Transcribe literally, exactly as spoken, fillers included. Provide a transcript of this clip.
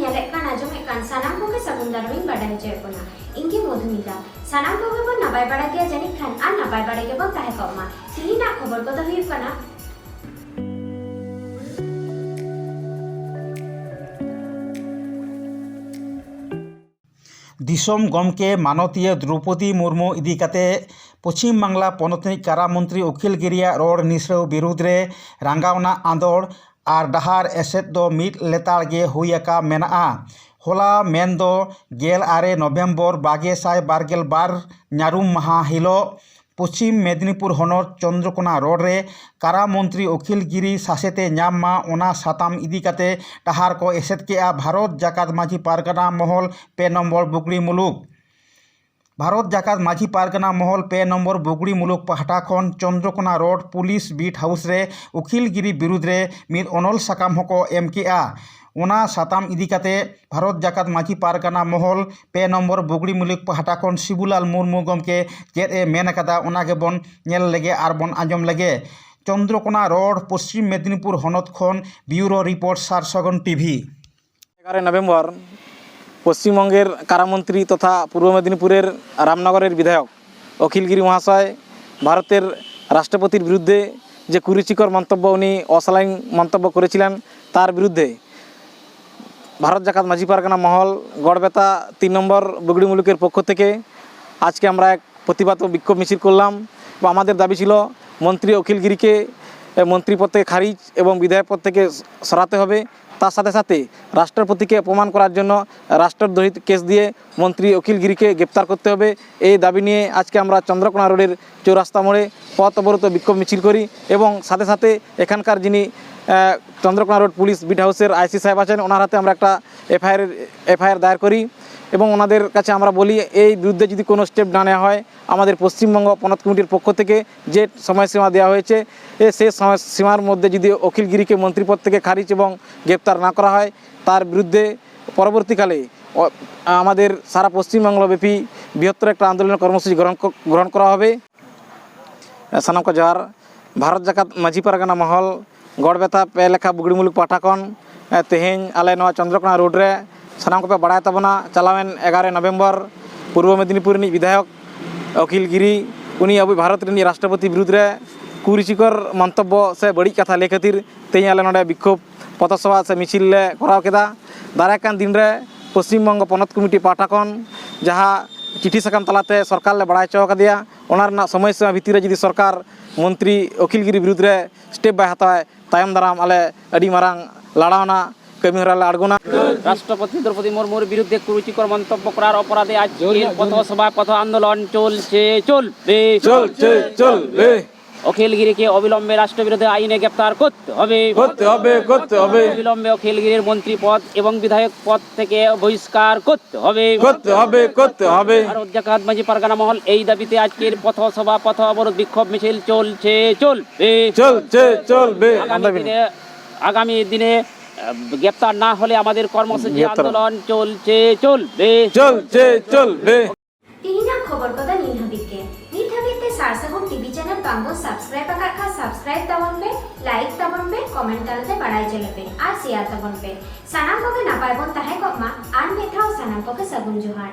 ᱧᱮᱞᱮᱫ ᱠᱟᱱ, ᱟᱸᱡᱚᱢᱮᱫ ᱠᱟᱱ ᱥᱟᱱᱟᱢ ᱠᱚᱜᱮ ᱥᱟᱹᱜᱩᱱ ᱫᱟᱨᱟᱢ ᱤᱧ ᱵᱟᱰᱟᱭ ᱦᱚᱪᱚᱭᱮᱫ ᱵᱚᱱᱟ᱾ ᱤᱧ ᱜᱮ ᱢᱚᱫᱷᱩᱢᱤᱛᱟ᱾ ᱥᱟᱱᱟᱢ ᱠᱚᱜᱮ ᱵᱚᱱ ᱱᱟᱯᱟᱭ ᱵᱟᱲᱟ ᱜᱮᱭᱟ ᱡᱟᱹᱱᱤᱡ ᱠᱷᱟᱱ, ᱟᱨ ᱱᱟᱯᱟᱭ ᱵᱟᱲᱟ ᱜᱮᱵᱚᱱ ᱛᱟᱦᱮᱸ ᱠᱚᱜ ᱢᱟ᱾ ᱛᱮᱦᱮᱧᱟᱜ ᱠᱷᱚᱵᱚᱨ ᱠᱚᱫᱚ ᱦᱩᱭᱩᱜ ᱠᱟᱱᱟ, ᱫᱤᱥᱚᱢ ᱜᱚᱢᱠᱮ ᱢᱟᱱᱚᱛᱤᱭᱟᱹ ᱫᱨᱚᱣᱯᱚᱫᱤ ᱢᱩᱨᱢᱩ ᱤᱫᱤ ᱠᱟᱛᱮ ᱯᱚᱪᱷᱤᱢ ᱵᱟᱝᱞᱟ ᱯᱚᱱᱚᱛ ᱨᱤᱱᱤᱡ ᱠᱟᱨᱟ ᱢᱚᱱᱛᱨᱤ ᱩᱠᱤᱞ ᱜᱤᱨᱤᱭᱟᱜ ᱨᱚᱲ ᱱᱤᱥᱲᱟᱹᱣ ᱵᱤᱨᱩᱫᱽ ᱨᱮ ᱨᱟᱸᱜᱟᱣᱱᱟ ᱟᱸᱫᱳᱲ ᱟᱨ ᱰᱟᱦᱟᱨ ᱮᱥᱮᱫ ᱫᱚ ᱢᱤᱫ ᱞᱮᱛᱟᱲ ᱜᱮ ᱦᱩᱭ ᱟᱠᱟ ᱢᱮᱱᱟᱜᱼᱟ᱾ ᱦᱚᱞᱟ ᱢᱮᱱᱫᱚ ᱜᱮᱞ ᱟᱨᱮ ᱱᱚᱵᱷᱮᱢᱵᱚᱨ ᱵᱟᱜᱮ ᱥᱟᱭ ᱵᱟᱨᱜᱮᱞ ᱵᱟᱨ ᱧᱟᱨᱩᱢ ᱢᱟᱦᱟ ᱦᱤᱞᱳᱜ ᱯᱚᱪᱷᱤᱢ ᱢᱮᱫᱽᱱᱤᱯᱩᱨ ᱦᱚᱱᱚᱛ ᱪᱚᱱᱫᱨᱚᱠᱳᱱᱟ ᱨᱳᱰ ᱨᱮ ᱠᱟᱨᱟ ᱢᱚᱱᱛᱨᱤ ᱩᱠᱤᱞ ᱜᱤᱨᱤ ᱥᱟᱥᱮᱛᱮ ᱧᱟᱢ ᱢᱟ, ᱚᱱᱟ ᱥᱟᱛᱟᱢ ᱤᱫᱤ ᱠᱟᱛᱮ ᱰᱟᱦᱟᱨ ᱠᱚ ᱮᱥᱮᱫ ᱠᱮᱫᱼᱟ ᱵᱷᱟᱨᱚᱛ ᱡᱟᱠᱟᱛ ᱢᱟᱹᱡᱷᱤ ᱯᱟᱨᱜᱟᱱᱟ ᱢᱚᱦᱚᱞ ᱯᱮ ᱱᱚᱢᱵᱚᱨ ᱵᱩᱜᱽᱲᱤ ᱢᱩᱞᱩᱠ᱾ ᱵᱷᱟᱨᱚᱛ ᱡᱟᱠᱟᱛ ᱢᱟᱹᱡᱷᱤ ᱯᱟᱨᱜᱟᱱᱟ ᱢᱚᱦᱚᱞ ᱯᱮ ᱱᱚᱢᱵᱚᱨ ᱵᱩᱜᱽᱲᱤ ᱢᱩᱞᱩᱠ ᱯᱟᱦᱴᱟ ᱠᱷᱚᱱ ᱪᱚᱱᱫᱨᱚᱠᱳᱱᱟ ᱨᱳᱰ ᱯᱩᱞᱤᱥ ᱵᱤᱴ ᱦᱟᱣᱩᱥ ᱨᱮ ᱩᱠᱤᱞ ᱜᱤᱨᱤ ᱵᱤᱨᱩᱫᱽ ᱨᱮ ᱢᱤᱫ ᱚᱱᱚᱞ ᱥᱟᱠᱟᱢ ᱦᱚᱸᱠᱚ ᱮᱢ ᱠᱮᱫᱼᱟ᱾ ᱚᱱᱟ ᱥᱟᱛᱟᱢ ᱤᱫᱤ ᱠᱟᱛᱮ ᱵᱷᱟᱨᱚᱛ ᱡᱟᱠᱟᱛ ᱢᱟᱹᱡᱷᱤ ᱯᱟᱨᱜᱟᱱᱟ ᱢᱚᱦᱚᱞ ᱯᱮ ᱱᱚᱢᱵᱚᱨ ᱵᱩᱜᱽᱲᱤ ᱢᱩᱞᱩᱠ ᱯᱟᱦᱴᱟ ᱠᱷᱚᱱ ᱥᱤᱵᱩᱞᱟᱞ ᱢᱩᱨᱢᱩ ᱜᱚᱢᱠᱮ ᱪᱮᱫ ᱮ ᱢᱮᱱ ᱟᱠᱟᱫᱟ, ᱚᱱᱟ ᱜᱮᱵᱚᱱ ᱧᱮᱞ ᱞᱮᱜᱮ ᱟᱨ ᱵᱚᱱ ᱟᱸᱡᱚᱢ ᱞᱮᱜᱮ᱾ ᱪᱚᱱᱫᱨᱚᱠᱳᱱᱟ ᱨᱳᱰ, ᱯᱚᱥᱪᱤᱢ ᱢᱮᱫᱽᱱᱤᱯᱩᱨ ᱦᱚᱱᱚᱛ ᱠᱷᱚᱱ ᱵᱤᱭᱩᱨᱳ ᱨᱤᱯᱳᱨᱴ, ᱥᱟᱨ ᱥᱟᱹᱜᱩᱱ ᱴᱤᱵᱷᱤ᱾ এগারোই নভেম্বর পশ্চিমবঙ্গের কারামন্ত্রী তথা পূর্ব মেদিনীপুরের রামনগরের বিধায়ক অখিল গিরি মহাশয় ভারতের রাষ্ট্রপতির বিরুদ্ধে যে কুরুচিকর মন্তব্য, উনি অশালীন মন্তব্য করেছিলেন, তার বিরুদ্ধে ভারত জাকাত মাঝি পারগানা মহল গড়বেতা তিন নম্বর বগড়ি মুলুকের পক্ষ থেকে আজকে আমরা এক প্রতিবাদ ও বিক্ষোভ মিছিল করলাম। এবং আমাদের দাবি ছিল মন্ত্রী অখিল গিরিকে, এ, মন্ত্রী পদ থেকে খারিজ এবং বিধায়ক পদ থেকে সরাতে হবে। তার সাথে সাথে রাষ্ট্রপতিকে অপমান করার জন্য রাষ্ট্রদ্রোহিত কেস দিয়ে মন্ত্রী অখিল গিরিকে গ্রেপ্তার করতে হবে। এই দাবি নিয়ে আজকে আমরা চন্দ্রকোনা রোডের চৌরাস্তা মোড়ে পথ অবরোধ ও বিক্ষোভ মিছিল করি এবং সাথে সাথে এখানকার যিনি, আহ, চন্দ্রকোনা রোড পুলিশ বিট হাউসের আইসি সাহেব আছেন, ওনার হাতে আমরা একটা এফআইআর, এফআইআর দায়ের করি এবং ওনাদের কাছে আমরা বলি, এই বিরুদ্ধে যদি কোনো স্টেপ না নেওয়া হয়, আমাদের পশ্চিমবঙ্গ পনত কমিটির পক্ষ থেকে যে সময়সীমা দেওয়া হয়েছে, এ, সেই সময়সীমার মধ্যে যদি অখিল গিরিকে মন্ত্রী পদ থেকে খারিজ এবং গ্রেপ্তার না করা হয়, তার বিরুদ্ধে পরবর্তীকালে অ-, আমাদের সারা পশ্চিমবাংলাব্যাপী বৃহত্তর একটা আন্দোলনের কর্মসূচি গ্রহণ ক-, গ্রহণ করা হবে। ᱥᱟᱱᱟᱢ ᱠᱚ ᱡᱚᱦᱟᱨ᱾ ᱵᱷᱟᱨᱚᱛ ᱡᱟᱠᱟᱛ ᱢᱟᱹᱡᱷᱤ ᱯᱟᱨᱜᱟᱱᱟ ᱢᱚᱦᱚᱞ ᱜᱚᱲᱵᱮᱛᱟ ᱯᱮ ᱞᱮᱠᱷᱟ ᱵᱩᱜᱽᱲᱤ ᱢᱩᱞᱩᱠ ᱯᱟᱦᱴᱟ ᱠᱷᱚᱱ ᱛᱮᱦᱮᱧ ᱟᱞᱮ ᱱᱚᱣᱟ ᱪᱚᱱᱫᱨᱚᱠᱳᱱᱟ ᱨᱳᱰ ᱨᱮ ᱥᱟᱱᱟᱢ ᱠᱚᱯᱮ ᱵᱟᱲᱟᱭ ᱛᱟᱵᱚᱱᱟ, ᱪᱟᱞᱟᱣᱮᱱ ᱮᱜᱟᱨᱚ ᱱᱚᱵᱷᱮᱢᱵᱚᱨ ᱯᱩᱨᱵᱚ ᱢᱮᱫᱤᱱᱤᱯᱩᱨ ᱨᱤᱱᱤᱡ ᱵᱤᱫᱷᱟᱭᱚᱠ ᱚᱠᱷᱤᱞ ᱜᱤᱨᱤ, ᱩᱱᱤ ᱟᱵᱚ ᱵᱷᱟᱨᱚᱛ ᱨᱤᱱᱤᱡ ᱨᱟᱥᱴᱨᱚᱯᱚᱛᱤ ᱵᱤᱨᱩᱫᱽ ᱨᱮ ᱠᱩᱨᱩᱪᱤᱠᱚᱨ ᱢᱚᱱᱛᱚᱵᱵᱚ ᱥᱮ ᱵᱟᱹᱲᱤᱡ ᱠᱟᱛᱷᱟ ᱞᱟᱹᱭ ᱠᱷᱟᱹᱛᱤᱨ ᱛᱮᱦᱮᱧ ᱟᱞᱮ ᱱᱚᱰᱮ ᱵᱤᱠᱠᱷᱳᱵ ᱯᱚᱛᱷᱚ ᱥᱚᱵᱷᱟ ᱥᱮ ᱢᱤᱪᱷᱤᱞ ᱞᱮ ᱠᱚᱨᱟᱣ ᱠᱮᱫᱟ᱾ ᱫᱟᱨᱟᱭ ᱠᱟᱱ ᱫᱤᱱ ᱨᱮ ᱯᱚᱥᱪᱤᱢ ᱵᱚᱝᱜᱚ ᱯᱚᱱᱚᱛ ᱠᱚᱢᱤᱴᱤ ᱯᱟᱦᱴᱟ ᱠᱷᱚᱱ ᱡᱟᱦᱟᱸ ᱪᱤᱴᱷᱤ ᱥᱟᱠᱟᱢ ᱛᱟᱞᱟᱛᱮ ᱥᱚᱨᱠᱟᱨ ᱞᱮ ᱵᱟᱲᱟᱭ ᱦᱚᱪᱚ ᱟᱠᱟᱫᱮᱭᱟ, ᱚᱱᱟ ᱨᱮᱱᱟᱜ ᱥᱚᱢᱚᱭ ᱥᱤᱢᱟ ᱵᱷᱤᱛᱤᱨ ᱨᱮ ᱡᱩᱫᱤ ᱥᱚᱨᱠᱟᱨ ᱢᱚᱱᱛᱨᱤ ᱚᱠᱷᱤᱞ ᱜᱤᱨᱤ ᱵᱤᱨᱩᱫᱽ ᱨᱮ ᱥᱴᱮᱯ ᱵᱟᱭ ᱦᱟᱛᱟᱣᱟ, ᱛᱟᱭᱚᱢ ᱫᱟᱨᱟᱢ ᱟᱞᱮ ᱟᱹᱰᱤ ᱢᱟᱨᱟᱝ ᱞᱟᱲᱟᱣᱱᱟ ᱠᱟᱹᱢᱤ ᱦᱚᱨᱟ ᱞᱮ ᱟᱬᱜᱚᱱᱟ᱾ রাষ্ট্রপতি দ্রৌপদী মুর্মুর বিরুদ্ধে কুরুচিকর মন্তব্য করার অপরাধে আজকের পথ সভা পথ আন্দোলন চলছে, চলবে। চলছে, চলবে। অখিল গিরিকে অবিলম্বে রাষ্ট্রবিরোধী আইনে গ্রেপ্তার করতে হবে। করতে হবে, করতে হবে। অবিলম্বে অখিল গিরির মন্ত্রী পদ এবং বিধায়ক পদ থেকে বহিষ্কার করতে হবে। করতে হবে, করতে হবে। ভারত জাকাত মাঝি পারগানা মহল এই দাবিতে আজকের পথ সভা, পথ অবরোধ, বিক্ষোভ মিছিল চলছে, চলবে। চলছে, চলবে। আগামী দিনে, আগামী দিনে, আহ, গ্রেপ্তার না হলে আমাদের কর্মসূচি গ্রেপ্তার। আন্দোলন চলছে, চলবে। চলছে, চলবে। ᱛᱮᱦᱮᱧᱟᱜ ᱠᱷᱚᱵᱚᱨ ᱠᱚᱫᱚ ᱱᱤᱱ ᱦᱟᱹᱵᱤᱡ ᱜᱮ᱾ ᱱᱤᱛ ᱦᱟᱹᱵᱤᱡ ᱛᱮ ᱥᱟᱨ ᱥᱟᱹᱜᱩᱱ ᱴᱤᱵᱷᱤ ᱪᱮᱱᱮᱞ ᱵᱟᱝ ᱵᱚᱱ ᱥᱟᱵᱥᱠᱨᱟᱭᱤᱵ ᱟᱠᱟᱫ ᱠᱷᱟᱱ ᱥᱟᱵᱥᱠᱨᱟᱭᱤᱵ ᱛᱟᱵᱚᱱ ᱯᱮ, ᱞᱟᱭᱤᱠ ᱛᱟᱵᱚᱱ ᱯᱮ, ᱠᱚᱢᱮᱱᱴ ᱛᱟᱞᱟᱛᱮ ᱵᱟᱲᱟᱭ ᱦᱚᱪᱚ ᱞᱮᱯᱮ ᱟᱨ ᱥᱮᱭᱟᱨ ᱛᱟᱵᱚᱱ ᱯᱮ᱾ ᱥᱟᱱᱟᱢ ᱠᱚᱜᱮ ᱱᱟᱯᱟᱭ ᱵᱚᱱ ᱛᱟᱦᱮᱸ ᱠᱚᱜ ᱢᱟ᱾ ᱟᱨ ᱢᱤᱫ ᱫᱷᱟᱣ ᱥᱟᱱᱟᱢ ᱠᱚᱜᱮ ᱥᱟᱹᱜᱩᱱ ᱡᱚᱦᱟᱨ᱾